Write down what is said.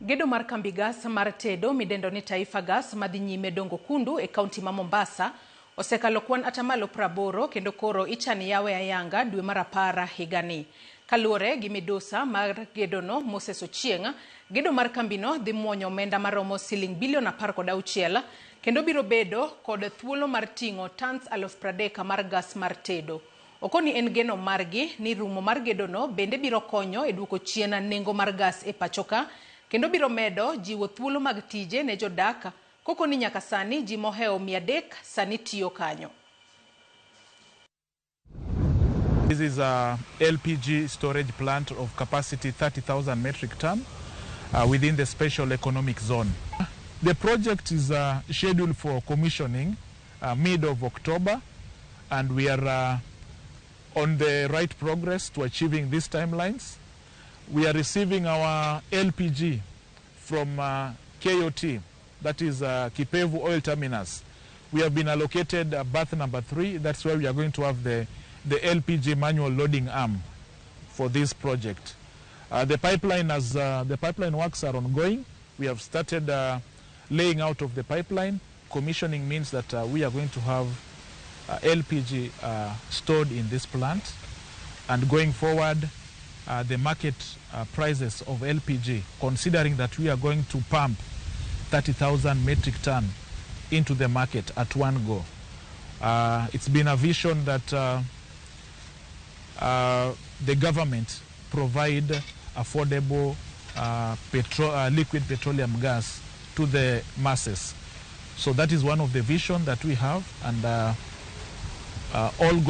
Gedo mar kambi gas mar tedo midendo ni Taifa Gas madhi nyime dongo kundu e kaunti ma Mombasa osekalo kwan atamalo 80 kendo koro ichan yawe ayanga dwe mar 10 higani. Kaluwore gi midusa mar gedono Moses Ochieng', gedo mar kambino dhi muonyo omenda maromo siling bilion 16 kendo biro bedo kod thuolo mar ting'o tons 30,000 mar gas mar tedo. Okoni en geno margi ni rumo mar gedono bende biro konyo e duoko chien nengo mar gas e pachoka kendo biro medo jiwo thuolo mag tije ne jodak kokoni nyaka sani ji mohewo 300 sani tiyo kanyo. This is a LPG storage plant of capacity 30,000 metric ton within the special economic zone. The project is scheduled for commissioning mid of October, and we are on the right progress to achieving these timelines. We are receiving our LPG from KOT, that is Kipevu Oil Terminus. We have been allocated berth number 3. That's where we are going to have the LPG manual loading arm for this project. The pipeline works are ongoing. We have started laying out of the pipeline. Commissioning means that we are going to have LPG stored in this plant, and going forward, the market prices of LPG, considering that we are going to pump 30,000 metric ton into the market at one go. It's been a vision that the government provide affordable liquid petroleum gas to the masses. So that is one of the vision that we have, and all going